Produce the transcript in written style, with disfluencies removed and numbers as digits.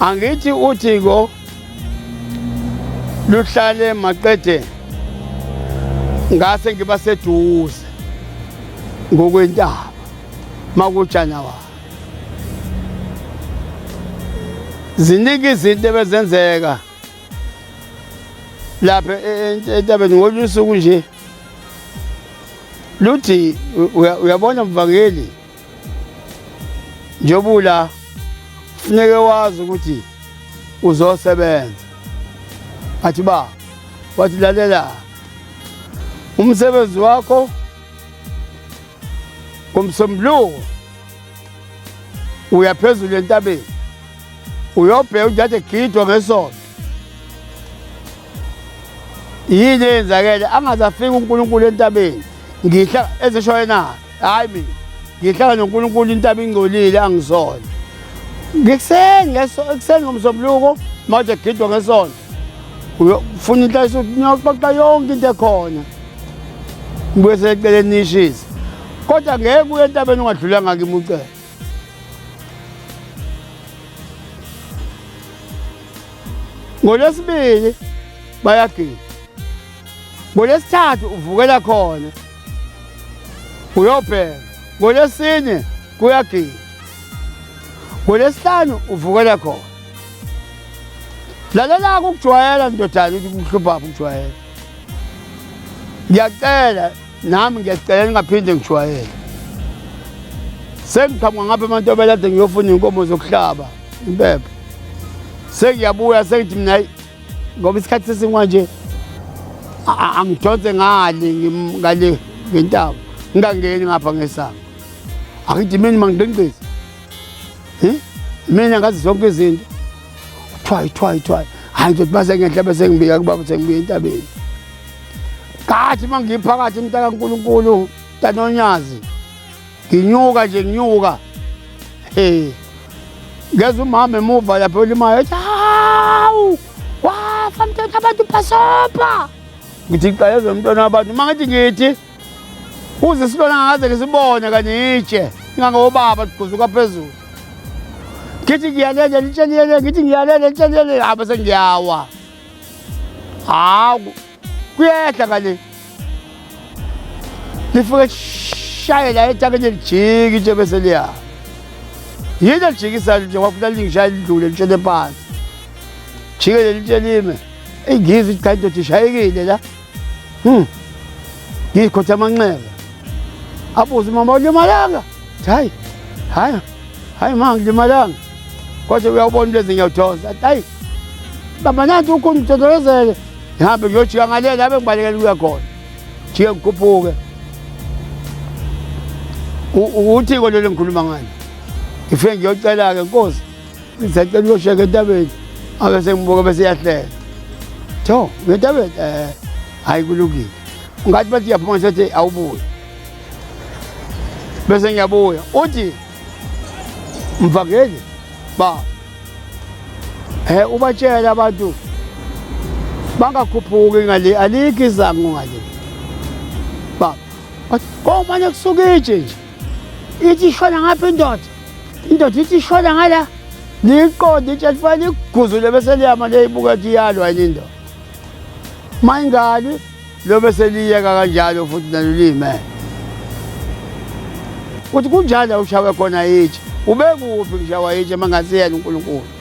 Angithi uthiko luhlale maqede ngase ngiba seduze ngokwentaba makuJanuary. Ziningi izinto ebezenzeka lapha entabeni ngolunye usuku nje luthi uyabona mvangeli njobula funeke wazi ukuthi uzosebenza. Athi ba wathi lalela umsebenzi wakho ngomsombuluko uya phezulu entabeni uyobheka ukuthi kade gidwa ngesonto yini eyenzakele angaze afike uNkulunkulu entabeni ngihla ezisho yena hayi mina ngihlala noNkulunkulu intaba ingcolile angisona ngekuseni ngeso ekuseni ngomsombuluko manje gidwa ngesonto uyofuna inhliziyo ukuthi niyoxoxa yonke into ekhona ngibuye seceleni nishise kodwa ngeke uye entabeni ungadlulanga kimi ucele. Ngolwesibili bayagida, ngolwesithathu uvukela khona uyobheka, ngolwesine kuyagida, ngolwesihlanu uvukela khona. Lalela-ke ukujwayela ndodana ukuthi kuhlupha ukujwayela. Ngiyacela nami ngiyacela ningaphinde ngijwayele. Sengiqhamuka ngapha eMantobela ade ngiyofuna iy'nkomo zokuhlaba impepho. Sengiyabuya sengithi mina hayi ngoba isikhathi sesingwa nje angidonse ngale ngale ngentaba ngingangeni ngapha ngesango. Akithi mina mangigqingqize. Mina ngazi zonke izinto. Thwayi thwayi thwayi. Hayi ngizothi base ngenhla bese ngibika kubaba sengibuya entabeni. Kathi uma ngiphakathi mntaka nkulunkulu mntanonyazi nginyuka nje nginyuka hey ngezwe umama emuva lapho olimayo ethi hawu wafa mntwana abantu bhasopa ngithi qayezwe umntwana wabantu uma ngithi ngithi uze isilona ngaze ngisibone kanye itshe ingangobaba ligquzuka phezulu ngithi ngiyalele litshe liyele ngithi ngiyalele litshe liyele hamba sengiyawa. Hawu kuyehla ngale lifike shaye la etakeni lijiki nje bese liya yini elijikisayo nje kwafuna lingishaya lidlule litshele phansi jike leli tshe lime ingizwe ukuthi cha indoda ishayekile la ngikhotha amanxeba abuze umama ulimalanga hayi hayi hayi ma ngilimalanga kodwa uyawubona lezi ngiyawuthosa athi hayi baba nanti ukhona ngithokozele ngihambe ngiyojika ngale la bengibalekela ukuya khona jike ngikhuphuke uthiko lelo ngikhuluma ngalo ngifike ngiyocela-ke nkosi ngisacela uyosheka entabeni abe sengibuka bese iyahleka tho ngentabeni um hhayi kulungile ngathi bathi ngiyaphuma ngisethi awubuye bese ngiyabuya uthi mvangeli ba eh ubatshela abantu bangakhuphuki ngale alikho izango ngale ba komane kusuka itshe nje ithi ishona ngapha indoda indoda ithi ishona ngala liqonde itshe lifanele liguzule bese liyama liyayibuka ukuthi iyalwa yini indoda uma ingalwi lobe seliyeka kanjalo futhi nalo liyimele uthi kunjalo ushawe khona itshe ubekuphi ngishawa itshe mangasiyena uNkulunkulu.